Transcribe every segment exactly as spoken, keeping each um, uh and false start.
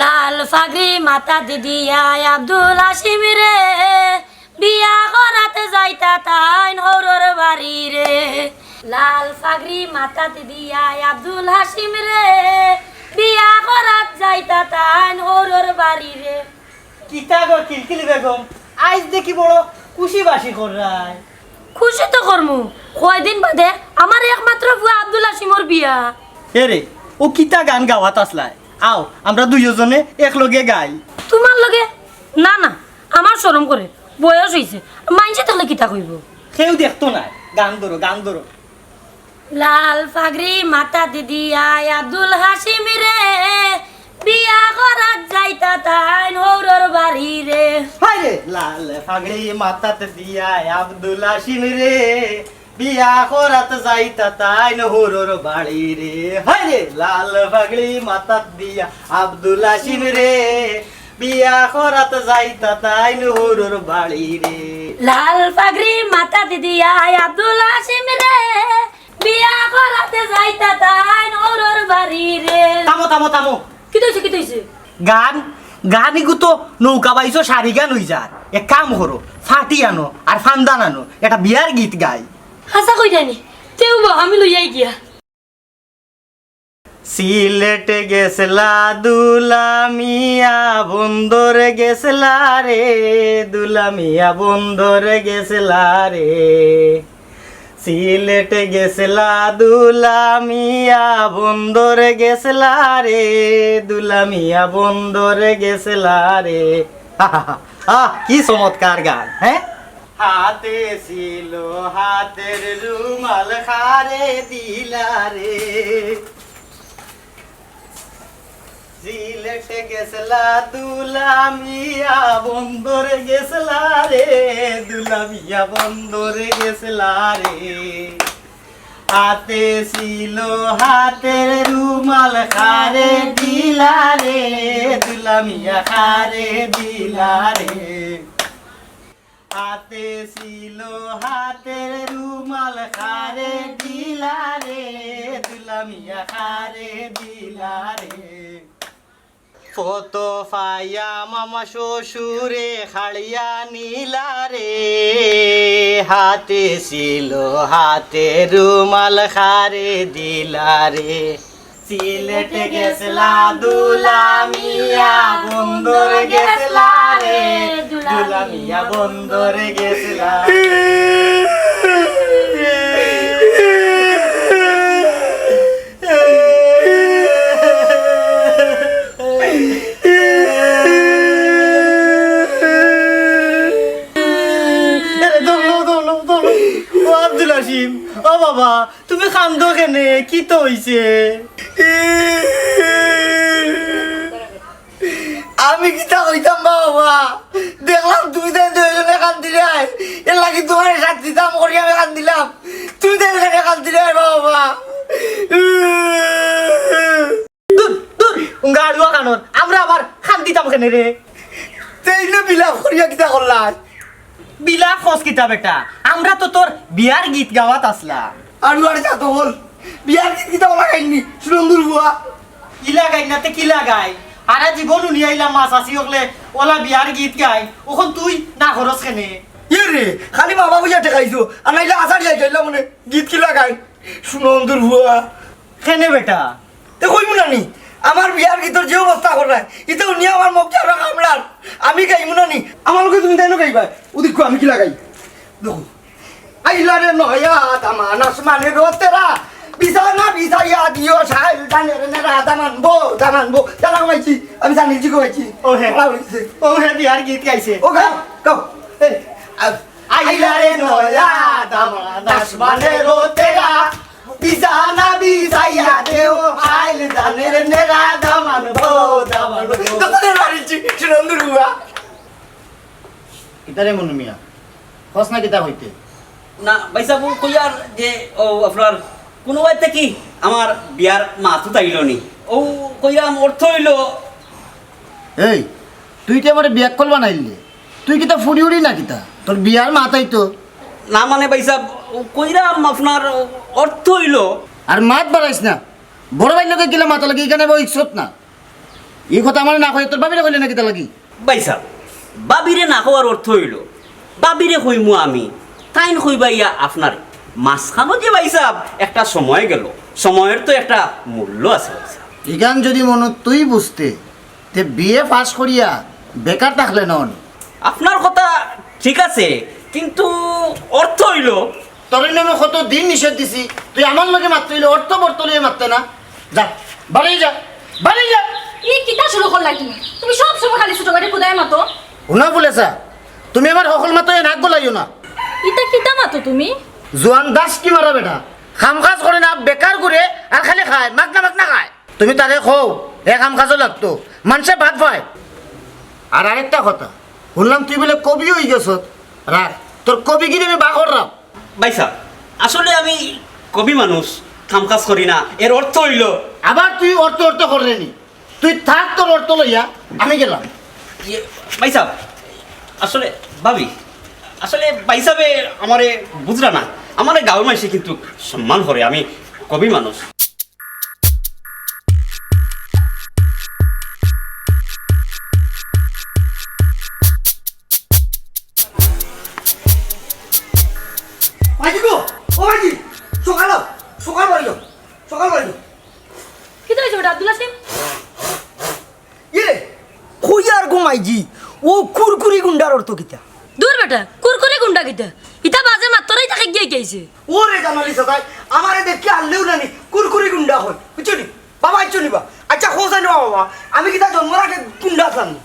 লাল ফাগড়ি মাথাত দিয়া আব্দুল হাসিম রে, বিয়া করাত যাইতা তাইন হৌরর বাড়ি রে। লাল ফাগড়ি মাথাত দিয়া আব্দুল হাসিম রে, বিয়া করাত যাইতা তাইন হৌরর বাড়ি রে। কিতা গো কিলকিলি বেগম, আইজ দেখি বড় খুশি বাসি কররায়। খুশি তো করমু, কয়দিন বাদে আমার একমাত্র ফুয়া আব্দুল হাসিমর বিয়া। এ রে, ও কিতা গান গাওয়াত আছলায়? আও, আমরা দুইওজনে একলগে গাই। তুমার লগে? না, না, আমার শরম করে, বয়স অইছে, মাইনষে দেখলে কিতা কইবো? কেউ দেখতো নায়, গান ধরো, গান ধরো। লাল ফাগড়ি মাথাত দিয়া আব্দুল হাসিম রে, বিয়া করাত যাইতা তাইন হৌরর বাড়ি রে। হায় রে, লাল ফাগড়ি মাথাত দিয়া আব্দুল হাসিম রে, বিয়া করাত যাইতা তাইন হৌরর বাড়ি রে। হায় রে, লাল ফাগড়ি মাথাত দিয়া আব্দুল হাসিম রে, বিয়া করাত যাইতা তাইন হৌরর বাড়ি রে। লাল ফাগড়ি মাথাত দিয়া আব্দুল হাসিম রে, বিয়া করাত যাইতা তাইন হৌরর বাড়ি রে। থামো, থামো, থামো। কিতা অইছে, কিতা অইছে? গান, গান ইগু তো নৌকা বাইছো সারি গান অই যার। এক কাম করো, ফাটি আনো আর ফান্দান আনো, একটা বিয়ার গীত গাই। হাছা কইরায়নি? তেউ বা আমি লইয়াই গিয়া। সিলেট গেছলা দুলা মিয়া বন্দর গেছলা রে, দুলা মিয়া বন্দর গেছলা রে। সিলেট গেছলা দুলা মিয়া বন্দর গেছলা রে, দুলা মিয়া বন্দর গেছলা রে। আহ, কি চমৎকার গান, হ্যাঁ? হাতে ছিল হাতের রুমাল কারে দিলা রে। সিলেট গেছলা দুলা মিয়া বন্দর গেছলা রে, দুলা মিয়া বন্দর গেছলা রে। হাতে ছিল হাতের রুমাল কারে দিলা রে, দুলা মিয়া কারে দিলা রে। হাতে ছিল হাতের রুমাল কারে দিলা রে, দুলা মিয়া কারে দিলা রে। ফটো পাইয়া মামা শ্বশুরে কাড়িয়া নিলা রে, হাতে ছিল হাতের রুমাল কারে দিলা রে। সিলেট গেছলা দুলা মিয়া বন্দর গেছলা রে, দুলা মিয়া বন্দর গেছলা। আরে, দম লও, দম লও, দম লও। ও আব্দুল হাসিম, ও বাবা, তুমি কান্দো কেনে? কিতা অইছে? আমি কিতা কইতাম বাবা? দেখলাম তুমি তাই দুইজনে কান্দিরায়, এর লাগি তুমারে শাস্তি দিতাম করি আমি কান্দিলাম, তুমি তাই কেনে কান্দিরায় বাবা? দূর, দূর, উঙ্গা আড়ুয়া কানোর, আমরা আবার কান্দিতাম কেনে রে? তেইলে বিলাপ করিয়া কিতা করলায়? বিলাপ কস কিতা বেটা? আমরা তো তোর বিয়ার গীত গাওয়াত আছলাম। আড়ুয়ার জাত অকল, বিয়ার গীত কিতা অলা গাইননি? সুনন্দর ফুয়া। ইলা গাইন না তে কিলা গাই? হারা জীবন হুনিয়া আইলাম মা চাচি অকলে অলা বিয়ার গীত গাইন, অখন তুই না করস কেনে? ইয়ে রে, খালি মা বাবু ইয়া ঠেকাইছো, আর নাইলে আছাড় যাই যাইলাম মনে, গীত কিলা গাইন? সুনন্দর ফুয়া। কেনে বেটা? তে কইমু না নি? আমার বিয়ার গীতর যে অবস্থা কররায়, ইতা হুনিয়া আমার মক্কা ওরা কামড়ার। আমি গাইমু না নি? আমার লগে তুমি তাইনও গাইবায়। ও দেখো, আমি কিলা গাই। দেখো। আইলা রে নয়া দামান আসমানে রোতেরা, বিছানা বিছাইয়া দিও সাইল দানের নেরা দামান বো, দামান বো। দাঁড়া কমাইছি, আমি জানি জি কমাইছি। ও হে। ভালো হইছে। ও হে, বিয়ার গীত গাইছে। ও গাও, গাও। এই, আ-, আইলা রে নয়া দামান আসমানে রোতেরা, বিছানা বিছাইয়া দেও, আইল জানের নেরা দামান বো, দামান বো। তোদের বাড়ি চি-, সুনন্দর বুয়া। কিতারে মনু মিয়া? কস না কিতা কইতে? না, ভাইসাব, ও কইয়ার যে, ও আপনার কুনু বাড়িত থাকি আমার বিয়ার মাত উঠাইল নি। ও কইরাম অর্থ অইল। এই, তুই কি আমারে বিয়াক্কল বানাইলে? তুই কিতা ফুড়ি উড়ি না কিতা? তোর বিয়ার মাত আইতো। না মানে ভাইসাব, ও কইরাম আপনার অর্থ অইল। আর মাত বাড়াইস না। বড় ভাইর লগে কিলা মাতা লাগে, ইখান বউ ইচ্ছত না। ই কথা আমারে না কইয়া তোর ভাবিরে কইলে না কিতা লাগি? ভাইসাব, ভাবিরে না কওয়ার অর্থ অইলো, ভাবিরে কইমু আমি, তাইন কইবা ইয়া আপনারে। মাঝখানো যে ভাইসাব একটা সময় গেল, সময়র তো একটা মূল্য আছে ভাইসাব। ইখান যুদি মনো তুই বুঝতে, তে বিএ পাশ করিয়া বেকার থাকলে না অনি। আপনার কথা ঠিক আছে, কিন্তু অর্থ অইলো। তোরে আমি কত দিন নিষেধ দিছি, তুই আমার লগে মাততে অইলে অর্থ বর্ত লইয়া মাততে না। যা, বাড়ি যা, বাড়ি যা। ই কিতা শুরু করলা তুমি? তুমি সব সময় খালি ছোট ভাইরে খুদায় মাতো। হুনা ফুলেছা, তুমি আমার হকল মাতো এ নাক গলাইও না। ইতা কিতা মাতো তুমি? জুয়ান দাস কি মারা বেটা, কাম কাজ করে না, বেকার করে আর খালি খায়, মাগনা মাগনা খায়। তুমি তারে কও, এ কাম কাজও লাগতো, মানষে ভাত পায়। আর আরেকটা কথা, হুনলাম তুই বুলে কবি অইগেছত। রাখ, তোর কবিগিরি আমি বার কররাম। ভাইসাব, আসলে আমি কবি মানুষ, কাম কাজ করি না, এর অর্থ অইলো। আবার তুই অর্থ অর্থ কররে নি? তুই থাক তোর অর্থ লইয়া, আমি গেলাম। ইয়ে, ভাইসাব, আসলে ভাবি, আসলে ভাইসাবে আমারে বুঝরা না, আমারে গাঁওর মানষে কিন্তু সম্মান করে, আমি কবি মানুষ। মাইজি গো, ও মাইজি, সকাল অও, সকাল বাড়ি যাও, সকাল বাড়ি যাও। কিতা অইছে বেটা আব্দুল হাসিম? ইয়ে, কইয়ার গো মাইজি, ও কুরকুরি গুন্ডার অর্থ কিতা? দূর বেটা, কুরকুরি গুন্ডা কিতা? ইতা বাজে মাত্তরাই তাকে গিয়া গেছে। ও রে জানালি সাদাই, আমারে দেখি আনলেও নানি, কুরকুরি গুন্ডা কয়, বুঝছো নি? বাবা, বুঝছো নি বা? আচ্ছা, খোঁজ আনো বাবা, আমি কিতা জন্মর আগে গুন্ডা আছলাম নি?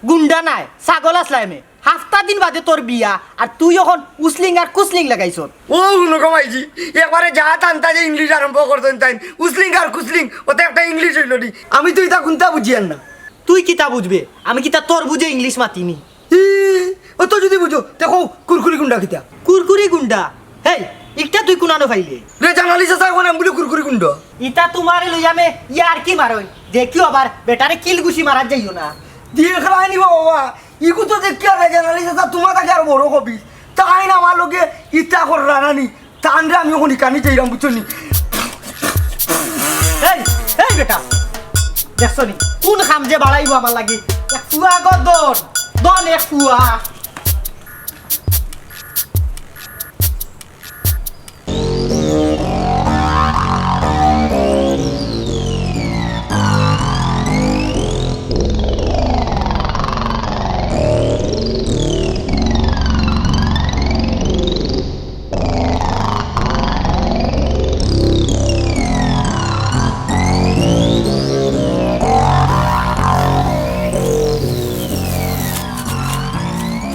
গুন্ডা নায়, ছাগল আছলায় মে। হাফতা দিন বাদে তোর বিয়া, আর তুই অখন উসলিং আর কুসলিং লাগাইছত। ও হুনো গো মাইজি, একবারে যা টানতা যে ইংলিশ আরম্ভ করছইন তাইন, উসলিং আর কুসলিং, ওতে একটা ইংলিশ অইলো নি। আমি তো ইতা কুন্তা বুঝিয়ার না। তুই কিতা বুঝবে? আমি কিতা তোর বুঝে ইংলিশ মাতিনি? ই, ও তো যুদি বুঝো, তে কও, কুরকুরি গুন্ডা কিতা? কুরকুরি গুন্ডা? হেই, ইকটা তুই কুনানো পাইলে? রে জানালি চাচা, অখন আমি বুলে কুরকুরি গুন্ডা। ইতা তুমারে লইয়া মে ইয়ার কি মারই? দেখিও আবার বেটারে কিল ঘুষি মারাত যাইও না। দেখরায় নি বাবা, ইগু তো দেখি আর জানালি চাচা, তুমা থাকি আর বড় কবি। তাইন আমার লগে ইতা কররা না নি। তানরে আমি অখন ইকানি যাইরাম, বুঝছো নি? এই, এই বেটা, দেখছো নি? কুন কাম যে বাড়াইবো আমার লাগি? এক ফুয়া গো দন, দন এক ফুয়া।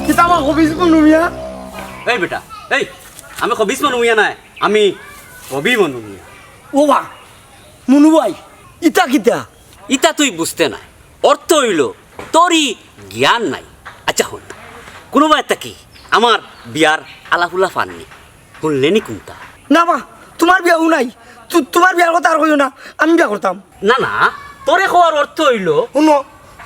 কিতা বা কবিস মনু মিয়া? এই বেটা, এই, আমি কবিস মনু মিয়া নায়, আমি কবি মনু মিয়া। ও বা, মনু ভাই, ইতা কিতা? ইতা তুই বুঝতে নায়। অর্থ অইলো, তোরই জ্ঞান নাই। আচ্ছা হুন, কুনুবায় থাকি আমার বিয়ার আলাপ উলাপ আননি, হুনলে নি কুন্তা? না বা, তুমার বিয়া হুনাই, তু-, তুমার বিয়ার কথা আর কইও না, আমি বিয়া করতাম। না না, তোরে কওয়ার অর্থ অইলো। হুনো,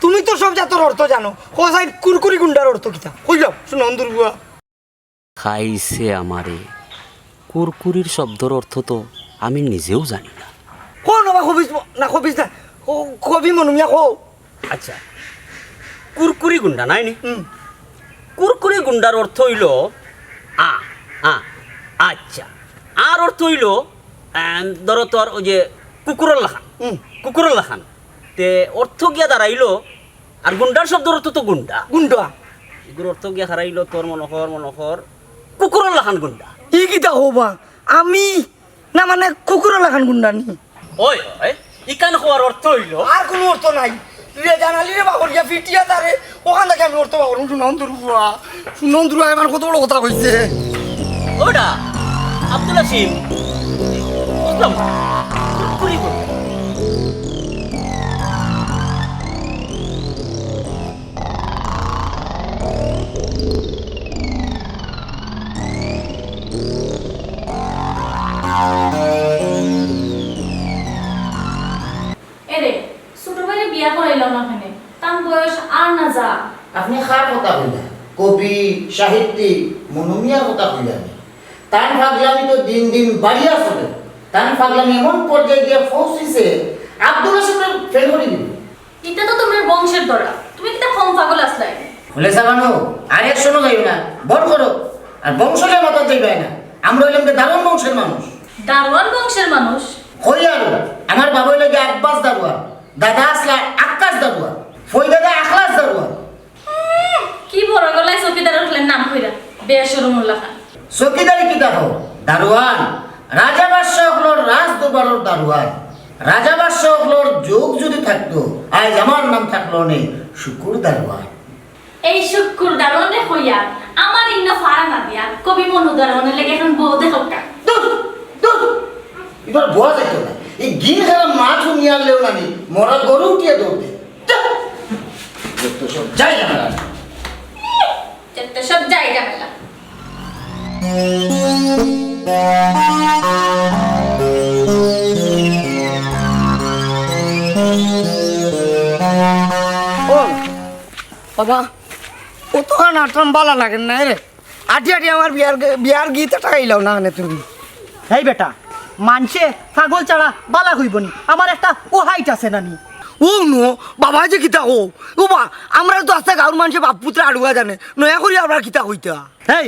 তুমি তো সব জাতর অর্থ জানো, কও চাই কুরকুরি গুন্ডার অর্থ কিতা? কইলাও, হুনো অন্দুর বুয়া। খাইছে আমারে। কুরকুরির শব্দর অর্থ তো আমি নিজেও জানি না। কও না বা, কবিস ম-, না, কবিস না। ও, কবি মনু মিয়া, কও। আচ্ছা, কুরকুরি গুন্ডা নায় নি? হুম। কুরকুরি গুন্ডার অর্থ অইলো আ, আ, আচ্ছা। আর অর্থ অইলো, আহ, ধরো তোর ওই যে কুকুরর লাখান। হুম। কুকুরর লাখান। তে অর্থ গিয়া দাঁড়াইলো আর গুন্ডার শব্দর অর্থ তো গুন্ডা। গুন্ডা। ইগুর অর্থ গিয়া দাঁড়াইলো তোর মনো কর, মনো কর, কুকুরর লাখান গুন্ডা। ই কিতা কও বা? আমি না মানে কুকুরর লাখান গুন্ডা নি? ওই, ওই, ইখান কওয়ার অর্থ অইলো। আর কুনু অর্থ নাই। রে জানালি রে বাবা, ইয়া ফিটিয়া তারে, অখান থাকি আমি অর্থ বার করমু, হুনো অন্দুর বুয়া। হুনো অন্দুর বুয়া, এবার কত বড় কথা কইছে। ওটা, আব্দুল হাসিম, বুঝলাম না। কুরকুরি গুন্ডা। এরে, ছোট ভাইরে বিয়া করাইলাও না কেনে? তান বয়স আর না যা। আপনি কার কথা কইলা? কবি, সাহিত্যিক, মনু মিয়ার কথা কইলা নি? তান পাগলামি তো দিন দিন বাড়িয়া চলে। তান পাগলামি এমন পর্যায়ে গিয়া পৌঁছিছে, আব্দুল হাসিমরে ফেল করি দিবো। ইটা তো তুমরার বংশর ধরা, তুমি কিতা কম পাগল আছলায়? বলে সাবানো, আর একশনো যাইও না, বড় করো। আর বংশ লইয়া মাতাত যাইবায় না। আমরা অইলাম যে দারোয়ান বংশর মানুষ। দারোয়ান বংশর মানুষ? কই আরো, আমার বাবা অইলা গিয়া আব্বাস দারোয়ান, দাদা আছলা আক্কাস দারোয়ান, ফইদাদা আখলাস দারোয়ান। উম, কি বড় গলায় চকিদার অকলর নাম কইরা, বেশরম অকলখান। চকিদারি কিতা কও? দারোয়ান, রাজা বাদশা অকলর রাজ দরবারর দারোয়ান। রাজা বাদশা অকলর যুগ যুদি থাকতো, আইজ আমার নাম থাকলো নে শুকুর দারোয়ান। এই শুকুর দারোয়ানরে কইয়া, আমার ইন্না ফাড়া না দিয়া, কবি মনু দারোয়ানর লাগি একখান বউ দেখউক্কা। দূর, দূর, ইবার বওয়া যাইতো না। এই গিন খারাপ মাত হুনিয়ার লেও নানি, মরা গরু উঠিয়া দৌড় দে। যা। যত সব যাই না। যত সব যাই ঝামেলা। ও বাবা, অতখান আটরাম বালা লাগের না রে। আটি আটি আমার বিয়ার গে-, বিয়ার গিত একটা গাইলাও না কেনে তুমি? এই বেটা, মানষে পাগল ছাড়া বালা কইবো নি? আমার একটা ও হাইট আছে না নি? ও নো, বাবা যে কিতা কও। ও বা, আমরা তো আস্তা গাঁওর মানষে বাপ পুতরে আড়ুয়া জানে। নয়া করি আমরা কিতা কইতা? এই,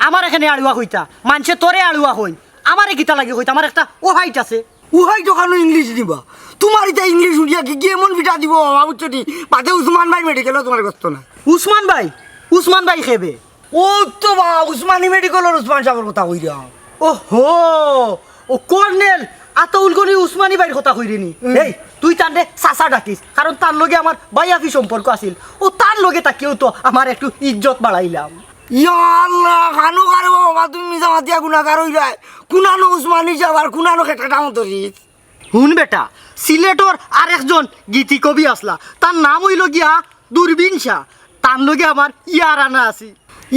আমারে কেনে আড়ুয়া কইতা? মানষে তোরে আড়ুয়া কইন। আমারে কিতা লাগি কইতা? আমার একটা ও হাইট আছে। ও হাইট অখানো ইংলিশ দিবা? তুমার ইতা ইংলিশ হুনিয়া কি, কি এমন পিটা দিব বাবা, বুঝছো নি? বাদে উসমান ভাই মেডিকেলও তুমার ব্যস্ত না। উসমান ভাই? উসমান ভাই কেবে? ও তো বা, উসমানী মেডিকেলর উসমান সাবর কথা কইরাম। ও হো, ও কর্নেল আতাউল গনি উসমানী ভাইর কথা কইরে নি? হুম। এই, তুই তানরে চাচা ডাকিস, কারণ তান লগে আমার ভাইয়াফি সম্পর্ক আছিল। ও তান লগে থাকিও তো আমার একটু ইজ্জত বাড়াইলাম। ইয়া আল্লাহ, খানো কারে বাবা, তুমি মিছা মাতিয়া গুনাগার অইরায়। কুনানো উসমানী সাব আর কুনানো খেটখেটা মতো রিস। হুন বেটা, সিলেটর আরেকজন গীতি কবি আছলা, তার নাম অইলো গিয়া দূরবীন শাহ, তান লগে আমার ইয়ারানা আছি।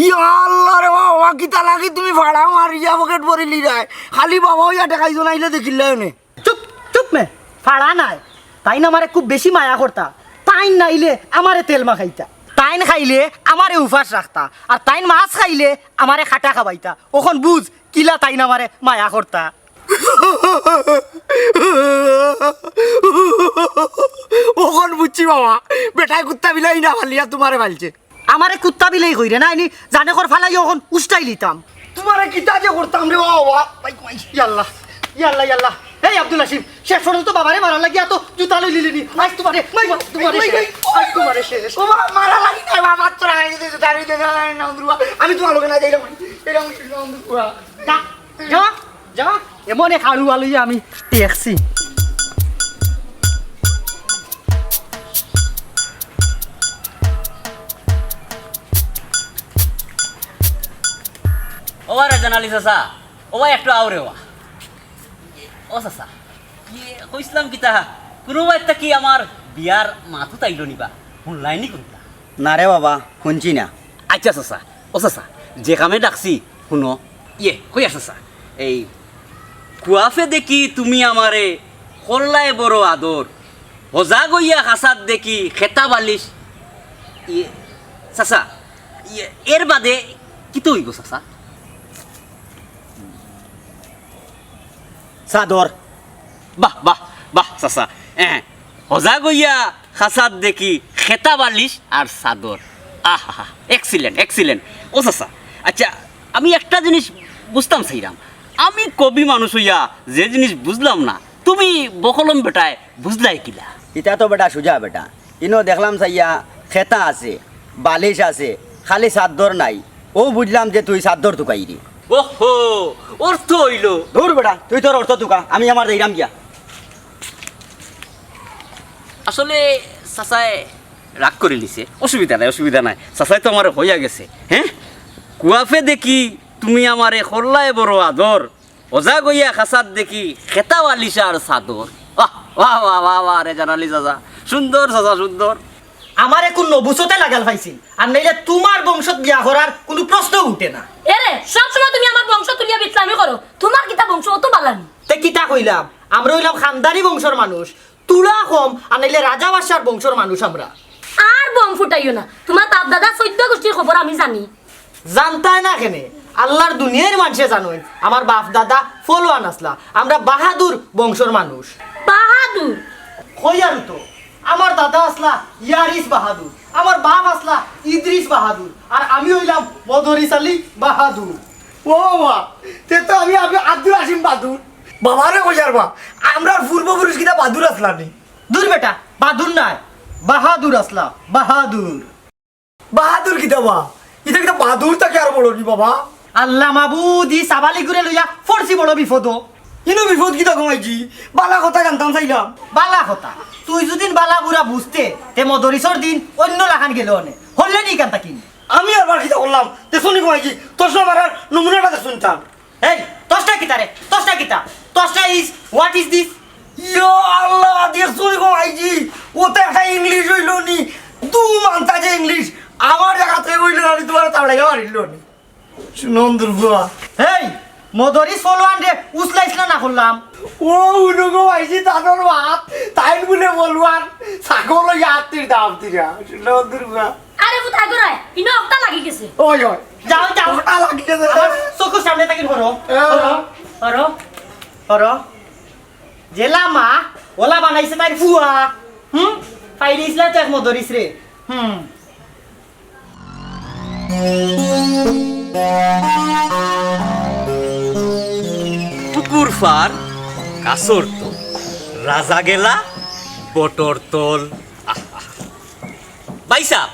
ইয়া আল্লাহ রে বাবা, কিতা লাগি তুমি ফাড়া মারিয়া পকেট ভরিলিরায়? খালি বাবা অইয়া ঠেকাইছো নাইলে দেখিলাই নে। চুপ, চুপ মে, ফাড়া নায়। তাইন আমারে খুব বেশি মায়া করতা। তাইন নাইলে আমারে তেল মাখাইতা। তাইন খাইলে আমারে উপাস রাখতা। আর তাইন মাছ খাইলে আমারে খাটা খাবাইতা। অখন বুঝ, কিলা তাইন আমারে মায়া করতা। অখন বুঝছি বাবা, বেটায় কুত্তা বিলাই না ফালিয়া তুমারে ফালছে। আমারে কুত্তা বিলাই কইরে না, ইনি জানে কর ফালাইয়া অখন উষ্টাই লিতাম। তুমারে কিতা যে করতাম রে বাবা। ভাই, ভাই, ইয়াল্লা, ইয়াল্লা, ইয়াল্লা। এই আব্দুল হাসিম, শেষ পর্যন্ত বাবারে মারার লাগি এত জুতা লইলিলি নি। আইজ তুমারে, ভাই, তুমারে ভাই, শেষ। ভাই। আইজ তুমারে শেষ। ও বাবা, মারা লাগি নাই বাবা, তোরা আইজ দে জুতা লইলি না, না, না, না, আমি তুমার লগে না যাইলাম। এরকম, এরকম, যা, যা, যা। এমন এক আড়ুয়া লইয়া আমি দেখছি। ও বা রেজান আলী চাচা, ও বা একটু আও রে বা। ও চাচা, কি কইছিলাম কিতা? কুনু বাড়িত থাকি আমার বিয়ার মাত-উত আইলো নি বা? হুনলায় নি কুনতা? না রে বাবা, হুনছি না। আইচ্ছা চাচা, ও চাচা, যে কামে ডাকছি, হুনো। ইয়ে, কইয়ার চাচা, এই কুয়াফে দেখি তুমি আমারে করলায় বড় আদর, হজাগ অইয়া খাসাত দেখি খেতা বালিশ। ইয়ে, চাচা, ইয়ে, এর বাদে কিতা অইবো চাচা? চাদর। বাহ, বাহ, বাহ, চাচা। এ, হজাগ অইয়া খাসাত দেখি খেতা বালিশ আর চাদর। আহা, excellent, excellent। ও চাচা, আইচ্ছা, আমি একটা জিনিস বুঝতাম চাইরাম। আমি কবি মানুষ অইয়া যে জিনিস বুঝলাম না, তুমি বকলম বেটায় বুঝলায় কিলা? ইটা তো বেটা সুজা বেটা। ইনো দেখলাম চাইয়া খেতা আছে, বালিশ আছে, খালি চাদ্দর নাই। অউ বুঝলাম যে তুই চাদ্দর তুকাইরে। ওহো, অর্থ অইলো। ধুর বেটা, তুই তোর অর্থ তুকা, আমি আমার যাইরাম গিয়া। আসলে চাচায় রাগ করিলিছে। অসুবিধা নাই, অসুবিধা নাই। চাচায় তো আমারে কইয়া গেছে, হে? কুয়াফে দেখি তুমি আমারে করলায় বড় আদর, হজাগ অইয়া খাসাত দেখি খেতা বালিশ আর চাদর। বাহ, বাহ, বাহ, বাহ, বাহ, রেজান আলী চাচা। সুন্দর চাচা, সুন্দর। আমারে কুন নবুসতে লাগাল পাইছিল, আর নাইলে তুমার বংশত বিয়া করার কুনু প্রশ্ন উঠে না। এরে, সব সময় তুমি আমার বংশ তুলিয়া বিটলামি করো। তুমার কিতা বংশ অত বালা নি? তে কিতা কইলাম, আমরা অইলাম খানদানি বংশর মানুষ, তুলা কম, আর নাইলে রাজা বাদশার বংশর মানুষ আমরা। আর বম ফুটাইও না, তুমার বাপ দাদা চৌদ্দ গুষ্টির খবর আমি জানি। জানতায় না কেনে? আল্লার দুনিয়ার মানষে জানইন, আমার বাপ দাদা ফলোয়ান আছলা, আমরা বাহাদুর বংশর মানুষ। বাহাদুর? কইয়ার তো, আমার দাদা আছলা ইয়ারিস বাহাদুর, আমার বাপ আছলা ইদ্রিস বাহাদুর, আর আমি অইলাম মদরিস আলী বাহাদুর। ও বাবা, তে তো আমি, আমি আব্দুল হাসিম বাদুর। বাবারে কইয়ার বা, আমরার পূর্বপুরুষ কিতা বাদুর আছলা নি? দূর বেটা, বাদুর নায়, বাহাদুর আছলা, বাহাদুর। বাহাদুর কিতা বা? ইতা কিতা বাদুর থাকি আর বড় নি বাবা? আল্লাহ মাবুদ, ই সাবালিগুরে লইয়া পড়ছি বড় বিপদো। ইনো বিপদ কিতা গো মাইজি? বালা কথা জানতাম চাইলাম। বালা কথা? তুই যুদিন বালা বুরা বুঝতে, তে মদরিসর দিন অইন্য লাখান গেলো অনে। হরলে নি কান্তা কিন? আমি আবার কিতা করলাম? দেখছো নি গো মাইজি, তসনা মারার নমুনাটা দেখছো নি তার? এই, তসনা কিতা রে? তসনা কিতা? তসনা is, what is this? ইয়া আল্লাহ, দেখছো নি গো মাইজি, ও তো একটা ইংলিশ অইলো নি, দু মান্তা যে ইংলিশ, আমার জাগাত অইলো না নি, তুমারে তাড়াইয়া মারিলো নি। সুনন্দর বুয়া। এই, মদরিস ফলোয়ান রে, উসলা ইসলা না করলাম। ও, উনো গো মাইজি, তানোর মাত, তাইন বুলে ফলোয়ান, ছাগল অইয়া আত্তির দাম দিরা। সুনন্দর বুয়া। আরে, কোথায় গো রে? ইনো অক্টা লাগি গেছে। ওই, ওই। যাও, যাও। অক্টা লাগি গেছে। আমার চকুর সামনে থাকি হরো। হ্যাঁ। হরো, হরো, হরো। যেলা মা, ওলা বানাইছে তাইর ফুয়া। হুম? পাইলিস না তো এক মদরিস রে। হুম। পুকুর পার, গাছর তল, রাজা গেলা, বটর তল। আহ, আহ। ভাইসাব,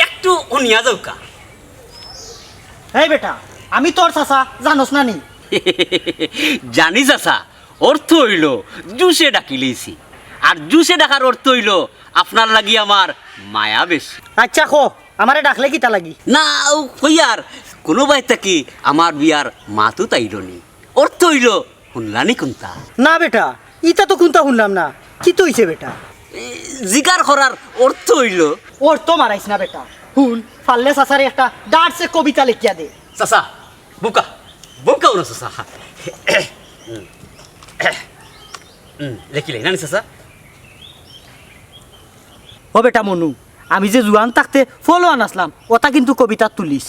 একটু হুনিয়া যাউক্কা। এই বেটা, আমি তোর চাচা, জানোস না নি? জানি চাচা, অর্থ অইলো জুসে ডাকিলাইছি। আর জুসে ডাকার অর্থ অইলো আপনার লাগি আমার মায়া বেশি। আচ্ছা কও, আমারে ডাকলে কিতা লাগি? না, অউ কইয়ার, কুনু বায় থাকি আমার বিয়ার মাত উঠাইলো নি। অর্থ অইলো, হুনলা নি কুন্তা? না বেটা, ইতা তো কুন্তা হুনলাম না। কিতা অইছে বেটা? এ, জিকার করার অর্থ অইলো। অর্থ মারাইস না বেটা। হুন, পারলে চাচারে একটা ডার্সে কবিতা লেখিয়া দে। চাচা, বউক্কা, বউক্কা হুনো চাচা। হুম, লেখিলাই না নি চাচা? ও বেটা মনু, আমি যে জুয়ান থাকতে ফলোয়ান আছলাম, ওটা কিন্তু কবিতাত তুলিস।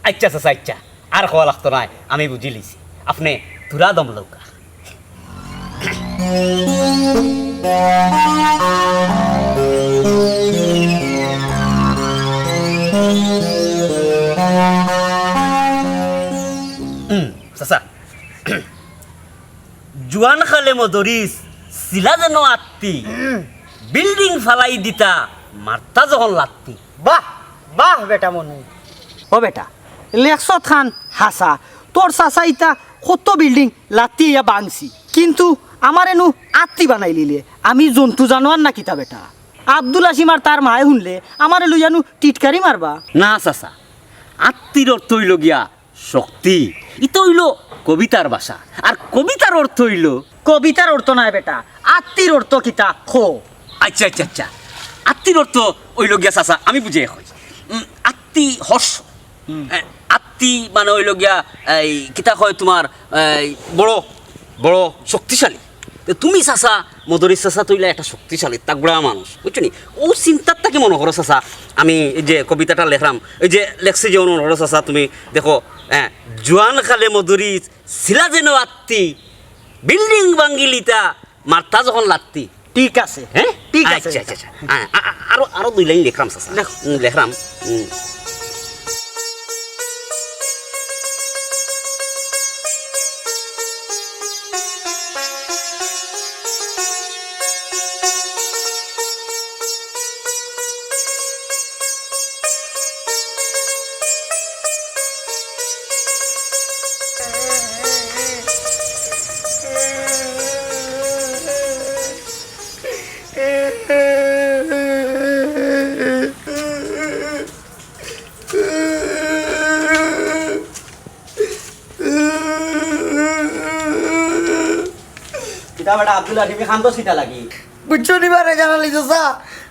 আচ্ছা চাচা, আচ্ছা, আর কওয়া লাগতো নায়, আমি বুঝিলিছি। আপনে থুড়া দম লউক্কা। হুম, চাচা। জুয়ান কালে মদরিস ছিলা যেন আত্তি, বিল্ডিং ফালাই দিতা মারতা যখন লাত্তি। বাহ, বাহ বেটা মনু। ও বেটা, লেখছত খান হাছা, তোর চাচা ইতা কত বিল্ডিং লাত্তি ইয়া ভাংছি, কিন্তু আমারে নু আত্তি বানাইলিলে, আমি জন্তু জানোয়ার না কিতা বেটা? আব্দুল হাসিম আর তার মায়ে হুনলে আমারে লইয়া নু টিটকারি মারবা। না চাচা, আত্তির অর্থ অইলো গিয়া শক্তি। ইতা অইলো কবিতার ভাষা। আর কবিতার অর্থ অইলো কবিতার অর্থ নায় বেটা, আত্তির অর্থ কিতা কও? আচ্ছা, আচ্ছা, আচ্ছা। আত্তির অর্থ অইলো গিয়া চাচা, আমি বুঝাইয়া কই। উম, আত্তি হর্ষ। হুম। এ, আত্তি মানে অইলো গিয়া, এই, কিতা কয় তুমার, এই, বড়, বড় শক্তিশালী। তে তুমি চাচা, মদরিস চাচা তো অইলা একটা শক্তিশালী, তাগড়া মানুষ, বুঝছো নি? অউ চিন্তার থাকি মনো করো চাচা, আমি এই যে কবিতাটা লেখরাম, এই যে লেখছি যে মনো করো চাচা, তুমি দেখো, হ্যাঁ, জুয়ান কালে মদরিস ছিলা যেন আত্তি, বিল্ডিং ভাঙ্গিলিতা, মারতা যখন লাত্তি। ঠিক আছে। হ্যাঁ? ঠিক আছে, আচ্ছা, ঠিক আচ্ছা, আছে। আচ্ছা। হ্যাঁ, আ-, আ-, আরো, আরো দুই লাইন লেখরাম চাচা। লেখো। উম, লেখরাম। উম। কিতা বেটা আব্দুল হাকিম, কান্দস কিতা লাগি? বুঝছো নি বারে জানালি চাচা,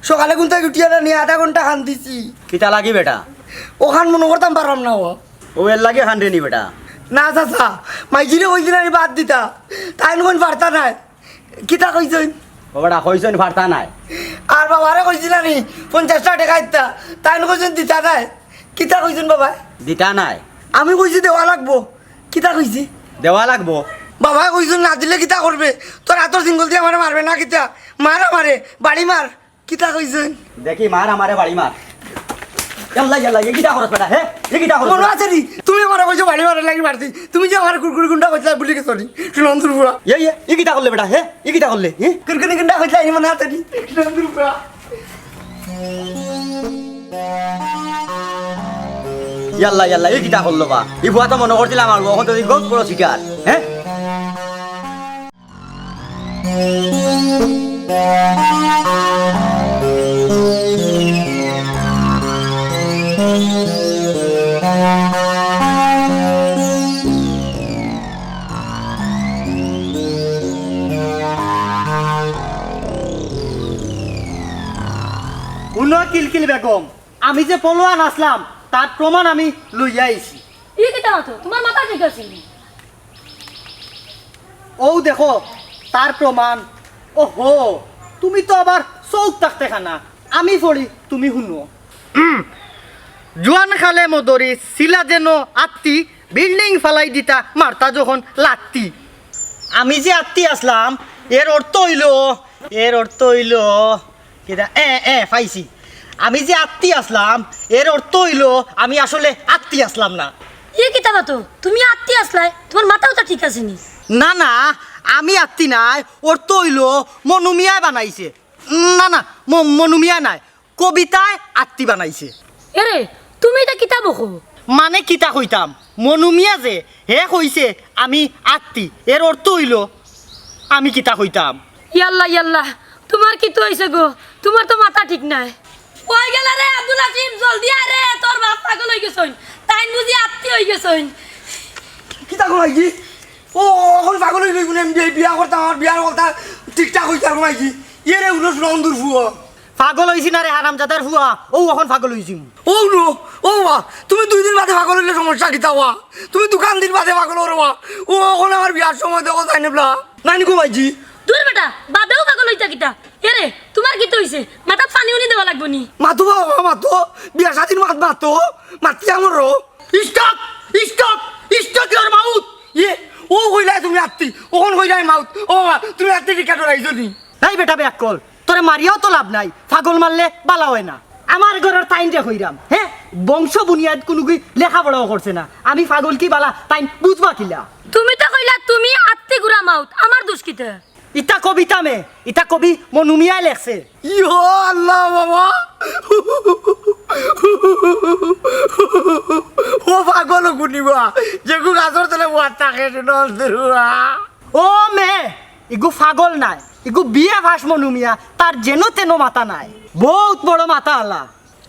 সকালে ঘুম থাকি উঠিয়া না নিয়া আধা ঘন্টা কান্দিছি। কিতা লাগি বেটা? অখান মনো করতাম পারলাম না ও। ও এর লাগি কান্দে নি বেটা? না চাচা, মাইজিরে কইছি না নি বাদ দিতা, তাইন কইন পারতা নায়। কিতা কইছইন? ও বেটা, কইছইন পারতা নায়। আর বাবারে কইছি না নি পঞ্চাশটা টেকা দিতা, তাইন কইছইন দিতা নায়। কিতা কইছইন বাবায়? দিতা নায়। আমি কইছি দেওয়া লাগবো। কিতা কইছি? দেওয়া লাগবো। বাবায় কইছইন না দিলে কিতা করবে? তোর আতর সিঙ্গল দি আমারে মারবে না কিতা? মার আমারে, বাড়ি মার। কিতা কইছইন? দেখি মার, আমারে বাড়ি মার। ইয়াল্লা, ইয়াল্লা, ই কিতা করছ বেটা, হে? ই কিতা করছ মনো বেটা? আছে নি? তুমি আমারে কইছো বাড়ি মারার লাগি মারছি। তুমি যে আমারে কুরকুরি গুন্ডা কইছলায় ভুলি গেছো নি? সুনন্দর ফুয়া। এ, এ, ই কিতা করলে বেটা, হে? ই কিতা করলে, হে? কুরকুরি গুন্ডা কইছলায় নি মনো আছে নি? সুনন্দর ফুয়া। ইয়াল্লা, ইয়াল্লা, ই কিতা করলো বা? ই ফুয়া তো মনো করছিলাম আমার, অখন তো ই বহুত বড় শিকার, হে? হুনো কিলকিল বেগম, আমি যে পলোয়ান আছলাম, তার প্রমাণ আমি লইয়া আইছি। ই কিতা মাতো? তুমার মাথা ঠিক আছে নি? অউ দেখো, তার প্রমাণ। ওহো, তুমি তো আবার চউখ থাকতে কানা। আমি পড়ি, তুমি হুনো। জুয়ান কালে মদরি ছিলা যেন আত্তি, বিল্ডিং ফালাই দিতা মারতা যখন লাত্তি। আমি যে আত্তি আছলাম, এর অর্থ অইলো, এর অর্থ অইলো, কিতা? এ, এ, পাইছি। আমি যে আত্তি আছলাম, এর অর্থ অইলো আমি আসলে আত্তি আছলাম না। ই কিতা মাতো? তুমি আত্তি আছলায়? তুমার মাথাও তো ঠিক আছে নি? না, না, আমি আত্তি নায়, অর্থ অইলো মনু মিয়ায় বানাইছে। না, না, ম-, মনু মিয়া নায়, কবিতায় আত্তি বানাইছে। এরে, তুমি ইতা কিতা বকো? মানে কিতা কইতাম? মনু মিয়া যে, হে কইছে আমি আত্তি, এর অর্থ অইলো আমি কিতা কইতাম? ইয়াল্লা, ইয়াল্লা, তুমার কিতা অইছে গো? তুমার তো মাথা ঠিক নাই। কই গেলা রে আব্দুল হাকিম, জলদি আয় রে, তোর বাপ পাগল অইগেছইন, তাইন বুঝি আত্তি অইগেছইন। কিতা কও মাইজি? ও, অখন পাগল অইগেছইন, বিয়া, বিয়া করতাম, আমার বিয়ার কথা ঠিকঠাক অইছে আর মাইজি। ইয়ে রে, উনো সুনন্দর ফুয়া। পাগল অইছি না রে হারামজাদার ফুয়া, অউ অখন পাগল অইছি। ও নো, ও বা, তুমি দুই দিন বাদে পাগল অইলে সমস্যা কিতা বা? তুমি দুখান দিন বাদে পাগল অও বা। ও অখন আমার বিয়ার সময় দেখো তাই নেবলা। নানি কও মাইজি? দূর বেটা, বাদেও পাগল অইতা কিতা? এরে, তুমার কিতা অইছে? মাথাত পানি উনি দেওয়া লাগবো নি? মাতো বাবা, মাতো। বিয়া শাদির মাত মাতো। মাতিয়া মরো। Stop! Stop! Stop your mouth! ইয়ে, ও কইলায় তুমি আত্তি, অখন কইলায় মাউত। ও বাবা, তুমি আত্তি টিকা ডরাইছো নি? এই বেটা বেআক্কল, তোরে মারিয়াও তো লাভ নাই, পাগল মারলে বালা অয় না। আমার ঘরর তাইনরে কইরাম, হে? বংশ বুনিয়াদ কুনুগি লেখাপড়াও করছে না, আমি পাগল কি বালা তাইন বুঝবা কিলা? তুমি তো কইলা তুমি আত্তি গুড়া মাউত, আমার দুষ কিতা? ইতা কবিতা মে, ইতা কবি মনু মিয়ায় লেখছে। ইয়ো আল্লাহ বাবা, ও পাগল কুনিবা, যেগু গাছর তলে বওয়াত থাকে, সুনন্দর ফুয়া। ও মে, ইগু পাগল নায়, ইগু বিএ পাস মনু মিয়া, তার যেন তেন মাথা নাই, বউত বড় মাথা আলা।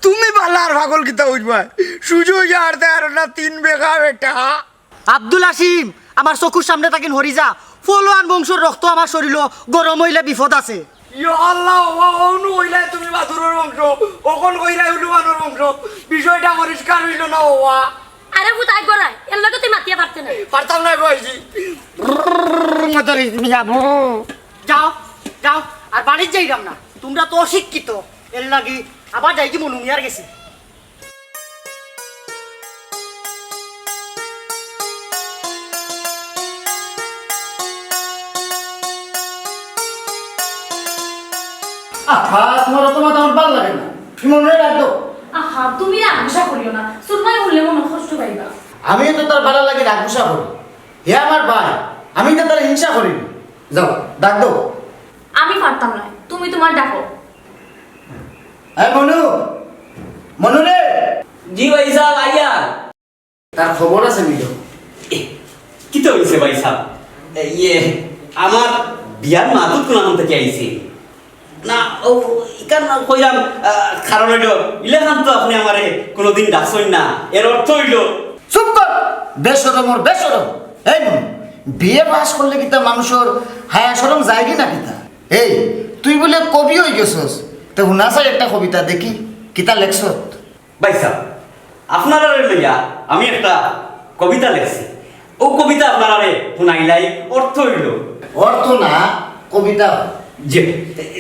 তুমি বালা আর পাগল কিতা অইবায়, সুজা অইয়া আরতে আরো না তিন বেগা বেটা। আব্দুল হাসিম, আমার চকুর সামনে থাকিন হরি যা, ফলোয়ান বংশর রক্ত আমার শরীলো গরম অইলে বিপদ আছে। ইয়া আল্লাহ, ও, ও, অনু কইলায় তুমি বাদুরর বংশ, অখন কইলায় হনুমানর বংশ, বিষয়টা পরিষ্কার অইলো না, ও, আ। আরে ভূত আই গড়ায়, এর লগে তুই মাতিয়া পারতে না। পারতাম না, কইছি। মাতারি, তুমি যাবো। যাও, যাও, আর বাড়িত যাইরাম না। তুমরা তো অশিক্ষিত, এর লাগি আবার যাইগি মনু মিয়ার গেছে। আহা, তুমার অত মাত আমার ভালা লাগে না। তুমি মনুরে ডাক দেও। আহা, তুমি রাগ গুসা করিও না। সুরমায় হুনলে মনো কষ্ট পাইবা। আমিও তো তার ভালার লাগি রাগ গুসা করি। হে আমার ভাই, আমি তো তার হিংসা করি না। যাও, ডাক দেও। আমি পারতাম নায়, তুমি তুমার ডাকো। এ মনু, মনু রে। জি ভাইসাব, আইয়ার। তার খবর আছে নি? এ, কিতা অইছে ভাইসাব? এ, ইয়ে, আমার বিয়ার মাতুত কুনাখান থাকি আইছে? না, ও, ইখান কইরাম, আ, কারণ অইলো, ইলাখান তো আপনে আমারে কুনুদিন ডাকছইন না। এর অর্থ অইলো চুপ কর! বেশরমর বেশরম! এই মনু, বিএ পাস করলে কিতা মানুষর হায়া শরম যায়গি না কিতা? এই, তুই বুলে কবি অইগেছস, তে হুনা চাই একটা কবিতা দেখি, কিতা লেখছত? ভাইসাব, আপনারারে লইয়া আমি একটা কবিতা লেখছি। অউ কবিতা আপনারারে হুনাইলাই, অর্থ অইলো। অর্থ না, কবিতা। জি,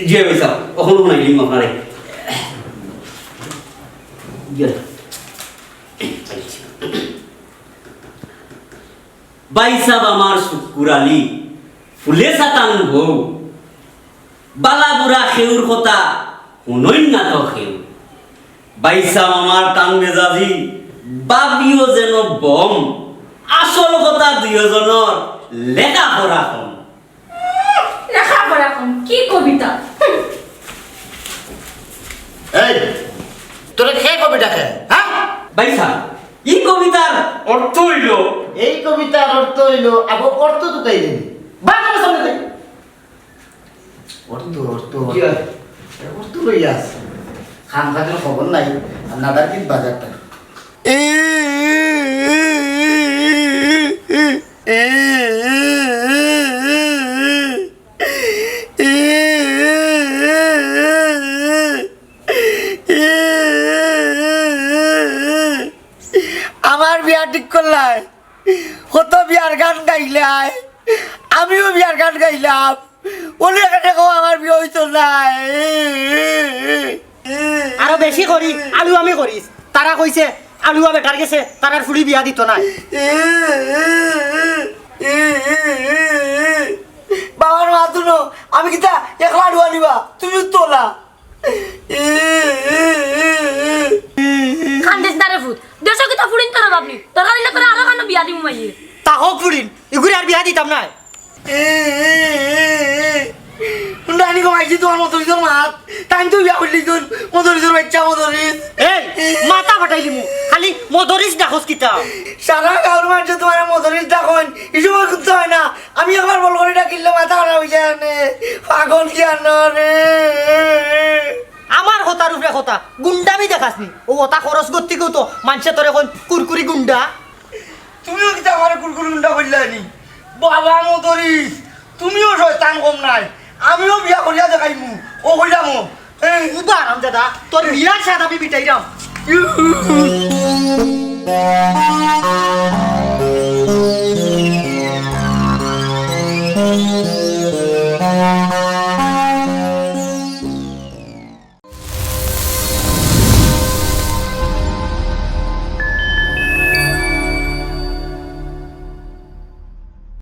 জি ভাইসাব, অখন হুনাইলিমু আপনারে। জি। ভাইসাব আমার শুক্কুর আলী, ফুলে সাতান বউ, বালা বুরা কেউর কথা হুনইন না তো কেউ। ভাইসাব আমার টান মেজাজি, ভাবিও যেন বম। আসল কথা দুইওজনর লেখাপড়া কম। লেখাপড়া কম? কি কবিতা? হুম। এই, তোরে কে কবিতা কে? হ্যাঁ? ভাইসাব, ই কবিতার অর্থ অইলো। এই কবিতার অর্থ অইলো, আবো অর্থ তুকাই দিবি। বাদ আমার সামনে থেকে। অর্থ, অর্থ, জি, অর্থ। অর্থ লইয়া আছে। খাম খাজের খবর নাই। আর নাদার কিত বাজারটা। আমার বিয়া ঠিক করলায়, কত বিয়ার গান গাইলায়, আমিও বিয়ার গান গাইলাম। অলি এখানে কও আমার বিয়া অইতো নায়। আরো বেশি করি, আলু আমি করিস। তারা কইছে, আলুয়া বেটার গেছে, তারার ফুড়ি বিয়া দিতো নায়। বাবার মা তুনো, আমি কিতা একলা ডুয়া নিবা? তুমিও তোলা। কান্দিস না রে ফুত, দেশো কিতা ফুড়িন তোর অভাব নি? দরকার অইলে তোরে আরো কানো বিয়া দিমু মাইয়ে। তা হোক ফুড়িন, ইগুরে আর বিয়া দিতাম নায়। হুন্ডানি গো মাইজি, তোমার মদরিসর মাত। তাইন তো বিয়া করলি তুন, মদরিসর বাচ্চা মদরিস। এই, মাথা ফাটাইলিমু। খালি মদরিস ডাকস কিতা? সারা গাঁওর মাঝে তোমার মদরিস ডাকইন, ই সময় করতে হয় না। আমি একবার বল করে ডাকিলে মাথা খারাপ অই যায় নে। পাগল কি আর না রে? আমার কথার উপরে কথা, গুন্ডামি দেখাস নি? ও ওটা খরচ করতে কেউ তো মানষে তোরে কইন কুরকুরি গুন্ডা। তুমিও কিতা আমারে কুরকুরি গুন্ডা কইলায় নি? বাবা মদরিস, তুমিও শয়তান কম নায়। আমিও বিয়া করিয়া দেখাইমু, ও কইলাম ও। এই উবা হারামজাদা, তোর বিয়ার সাদ আমি মিটাইরাম।